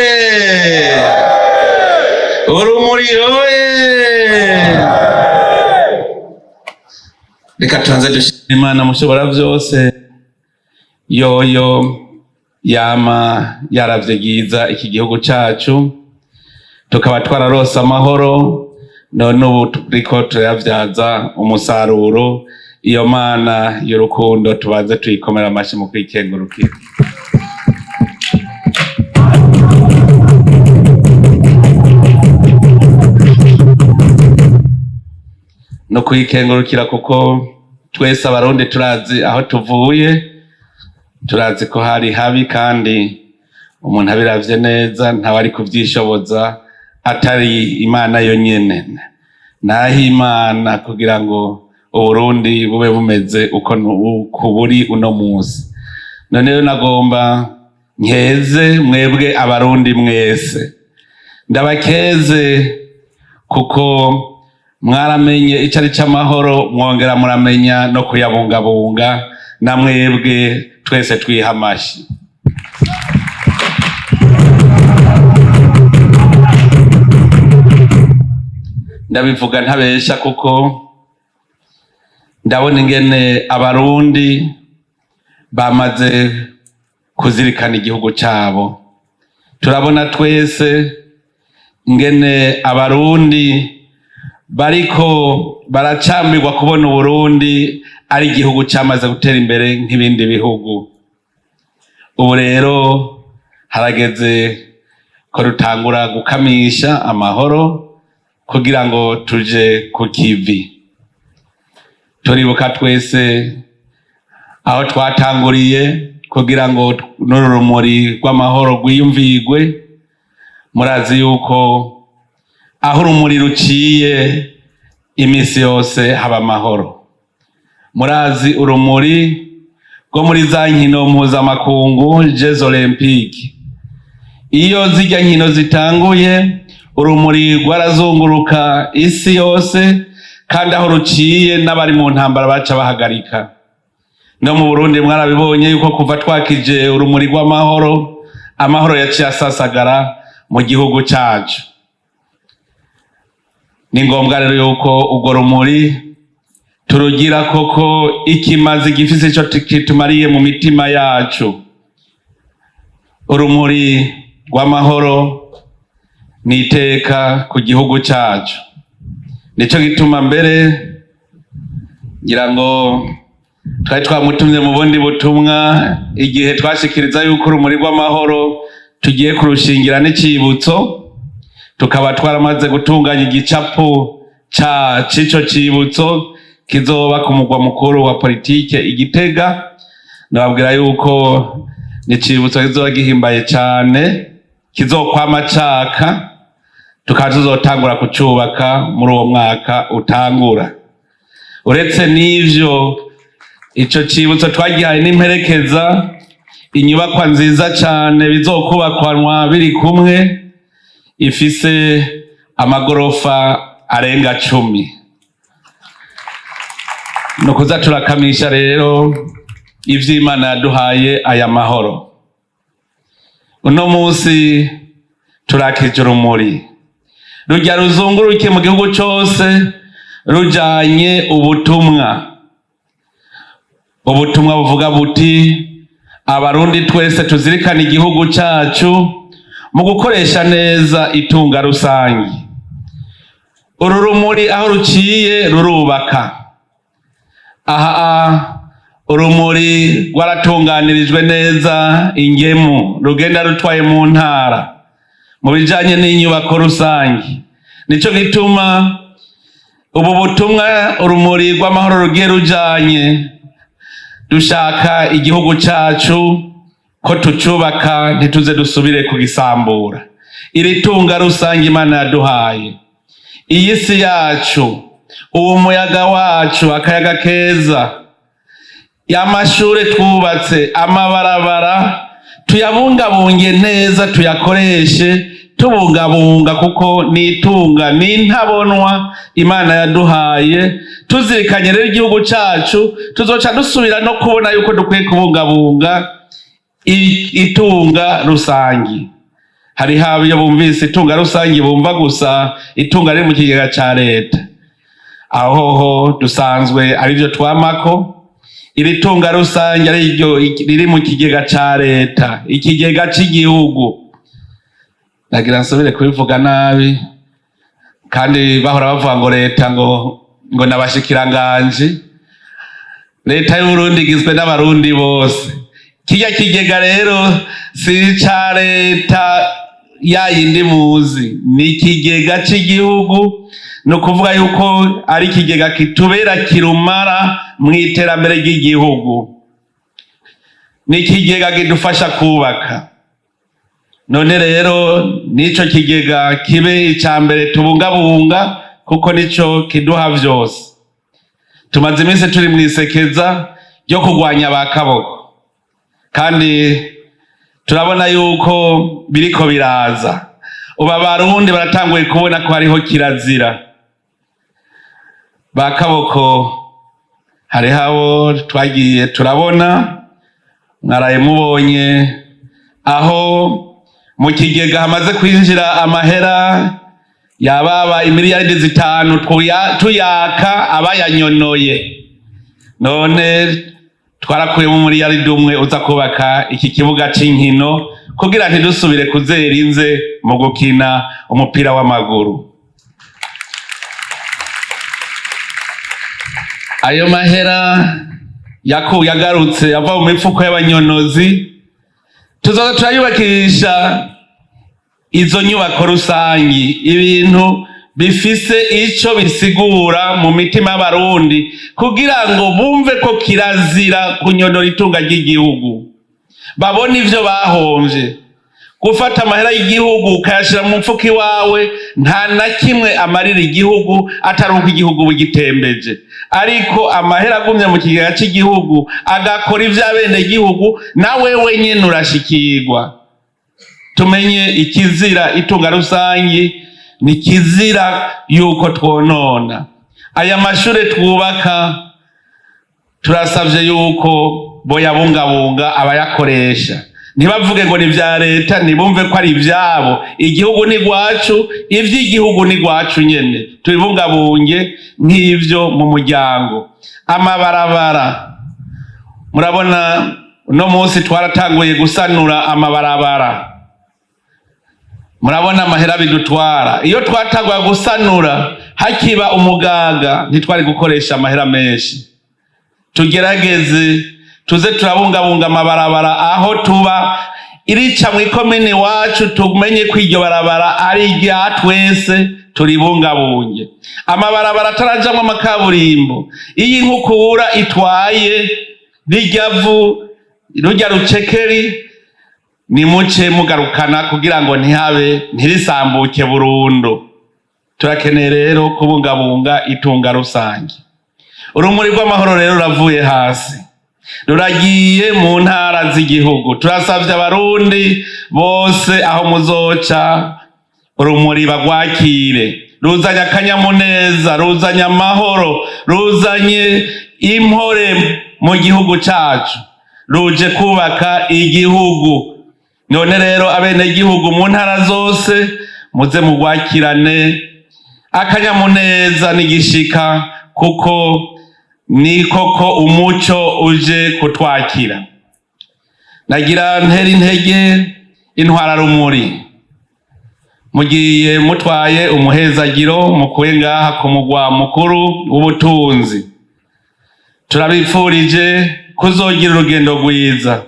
Oye! Urumuri oye! Reka tubanze dushime Imana mushobora vyose, yoyo yama yaravye ryiza iki gihugu cacu, tukaba twararose amahoro, none ubu turiko turayavyaza umusaruro. Iyo Mana y'urukundo tubanze tuyikomere amashi mu kwikengurukira. No kuyikengurukira kuko twese Abarundi turazi aho tuvuye, turazi ko hari habi, kandi umuntu abiravye neza ntawe ari kuvyishoboza atari Imana yonyene. Naho Imana kugira ngo Uburundi bube bumeze uko uko buri uno musi. None rero nagomba nkeze mwebwe Abarundi mwese, ndabakeze kuko mwaramenye icari c'amahoro, mwongera muramenya no kuyabungabunga, na mwebwe twese twiha amashi. Ndabivuga ntabesha kuko ndabona ingene Abarundi bamaze kuzirikana igihugu cabo. Turabona twese ingene Abarundi bariko baracambirwa kubona Uburundi ari igihugu camaze gutera imbere nk'ibindi bihugu. Ubu rero harageze ko dutangura gukamisha amahoro kugira ngo tuje ku kivi. Turibuka twese aho twatanguriye kugira ngo n'uru rumuri rw'amahoro rwiyumvirwe. Murazi yuko aho urumuri ruciye imisi yose haba amahoro. Murazi urumuri rwo muri za nkino mpuzamakungu, Jeux Olympiques. Iyo zirya nkino zitanguye, urumuri rwarazunguruka isi yose, kandi aho ruciye n'abari mu ntambara baca bahagarika. No mu Burundi mwarabibonye yuko kuva twakije urumuri rw'amahoro, amahoro yaciye asasagara mu gihugu cacu. Ni ngombwa rero yuko urwo rumuri turugira koko ikimazi gifise ico kitumariye mu mitima yacu. Urumuri rw'amahoro ni iteka ku gihugu cacu. Nico gituma mbere ngira ngo twari twamutumye mu bundi butumwa igihe twashikiriza yuko urumuri rw'amahoro tugiye kurushingira n'icibutso, tukaba twaramaze gutunganya igicapo ca c'ico cibutso kizoba ku mugwa mukuru wa politike i Gitega. Nababwira yuko n'icibutso kizoba gihimbaye cane, kizokwama caka, tukaba tuzotangura kucubaka muri uwo mwaka utangura. Uretse n'ivyo, ico cibutso twagihaye n'imperekeza, inyubakwa nziza cane bizokubakwanwa biri kumwe, ifise amagorofa arenga 10. Ni ukuza turakamisha rero ivy'Imana yaduhaye aya mahoro. Uno musi turakije urumuri rujya ruzunguruke mu gihugu cose, rujanye ubutumwa. Ubutumwa buvuga buti: Abarundi twese tuzirikane igihugu cacu mu gukoresha neza itunga rusangi. Uru rumuri aho ruciye rurubaka. Aha urumuri rwaratunganirijwe neza ingemu rugenda rutwaye mu ntara mu bijanye n'inyubako rusangi. Nico gituma ubu butumwa urumuri rw'amahoro rugiye rujanye, dushaka igihugu cacu ko tucubaka, ntituze dusubire kugisambura. Iri tunga rusange Imana yaduhaye, iyi si yacu, uwo muyaga wacu, akayaga keza, amashure twubatse, amabarabara, tuyabungabunge neza, tuyakoreshe tubungabunga, kuko ni itunga, ni intabonwa Imana yaduhaye. Tuzirikanye rero igihugu cacu, tuzoca dusubira no kubona yuko dukwiye kubungabunga itunga rusangi. Hariho abiyo bumvise itunga rusangi bumva gusa itunga riri mu kigega ca leta. Aho ho dusanzwe arivyo twamako. Iri tunga rusange ariryo riri mu kigega ca leta, ikigega c'igihugu. Nagira nsubire kubivuga nabi, kandi bahora bavuga ngo leta ngo n'abashikiranganji. Leta y'Uburundi igizwe n'abarundi bose. Kirya kigega rero si ica leta ya yindi muzi, ni ikigega c'igihugu. Ni ukuvuga yuko ari ikigega kitubera kirumara mu iterambere ry'igihugu, ni ikigega kidufasha kubaka. None rero n'ico kigega kibe ica mbere tubungabunga, kuko nico kiduha vyose. Tumaze iminsi turi mw'isekeza ryo kurwanya ba kaboko, kandi turabona yuko biriko biraza. Ubu abarundi baratanguye kubona ko hariho kirazira. Ba kaboko hariho abo twagiye turabona, mwaraye mubonye aho mu kigega hamaze kwinjira amahera yababa imiliyaridi 5, tuyaka abayanyonoye. None twarakuyemo 1 miliyaridi uza kubaka iki kibuga c'inkino, kugira ntidusubire kuzera inze mu gukina umupira w'amaguru. Ayo mahera yakuye agarutse ava mu mifuko y'abanyonozi, tuzoza turayubakisha izo nyubako rusangi, ibintu bifise ico bisigura mu mitima y'abarundi, kugira ngo bumve ko kirazira kunyonora itunga ry'igihugu, babone ivyo bahomvye. Gufata amahera y'igihugu ukayashira mu mfuko iwawe, nta na kimwe amarira igihugu atari uko igihugu bugitembeje. Ariko amahera agumye mu kigega c'igihugu agakora ivy'abenegihugu, na wewe nyene urashikirwa. Tumenye ikizira itunga rusangi, ni kizira yuko twonona. Aya mashure twubaka, turasavye yuko boyabungabunga abayakoresha, ntibavuge ngo ni ivya leta, ntibumve ko ari ivyabo. Igihugu ni gwacu, ivy'igihugu ni gwacu nyene, tubibungabunge nk'ivyo mu muryango. Amabarabara, murabona uno munsi twaratanguye gusanura amabarabara, murabona amahera bidutwara. Iyo twatangura gusanura hakiba umugaga, ntitwari gukoresha amahera menshi. Tugerageze tuze turabungabunga amabarabara aho tuba, irica mw'ikomine iwacu, tumenye ko iryo barabara ari irya twese, turibungabunge. Amabarabara atarajamwo amakaburimbo, iyo inkukura itwaye rirya vu, rurya rucekeri, nimuce mugarukana kugira ngo ntihabe ntirisambuke burundu. Turakeneye rero kubungabunga itunga rusange. Urumuri rw'amahoro rero ruravuye hasi, ruragiye mu ntara z'igihugu. Turasavye abarundi bose aho muzoca urumuri bagwakire. Ruzanye akanyamuneza, ruzanye amahoro, ruzanye impore mu gihugu cacu, ruje kubaka igihugu. None rero abenegihugu mu ntara zose, muze mugwakirane akanyamuneza n'igishika, kuko ni koko umuco uje kutwakira. Nagira ntera intege intwararumuri, mugiye mutwaye umuhezagiro mukuye ngaha ku mugwa mukuru w'ubutunzi. Turabipfurije kuzogira urugendo rwiza.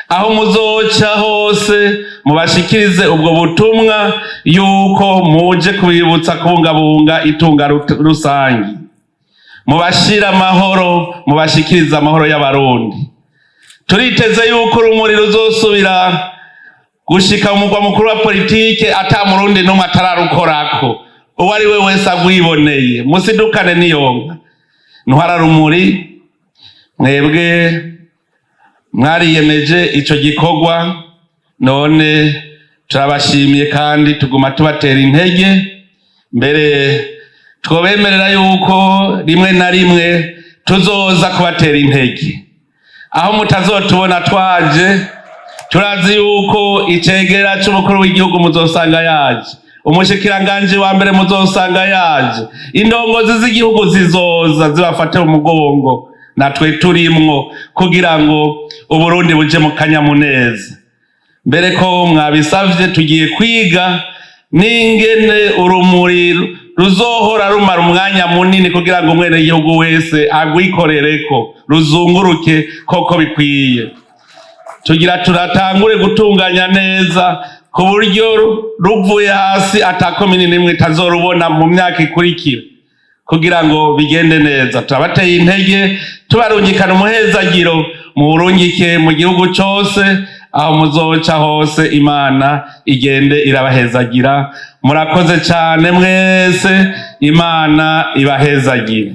Aho muzoca hose mubashikirize ubwo butumwa yuko muje kubibutsa kubungabunga itunga rusangi, mubashire amahoro, mubashikirize amahoro y'abarundi. Turiteze yuko urumuri ruzosubira gushika mu mugwa mukuru wa politike ata murundi n'umwe atararukorako, uwo ari we wese agwiboneye. Musidukane niyonka. Ntwararumuri, mwebwe mwariyemeje ico gikorwa, none turabashimiye kandi tuguma tubatera intege. Mbere twobemerera yuko rimwe na rimwe tuzoza kubatera intege, aho mutazotubona twaje. Turazi yuko icegera c'umukuru w'igihugu muzosanga yaje, umushikiranganji wa mbere muzosanga yaje, indongozi z'igihugu zizoza zibafate mu mugongo, natwe turimwo kugira ngo Uburundi buje mu kanyamuneza. Mbere ko mwabisavye, tugiye kwiga n'ingene urumuri ruzohora rumara umwanya munini kugira ngo umwenegihugu wese agwikorereko, ruzunguruke koko bikwiye. Tugira turatangure gutunganya neza ku buryo ruvuye hasi ata komini n'imwe itazorubona mu myaka ikurikira, kugira ngo bigende neza. Turabateye intege, tubarungikana umuhezagiro, muwurungike mu gihugu cose, aho muzoca hose Imana igende irabahezagira. Murakoze cane mwese, Imana ibahezagire.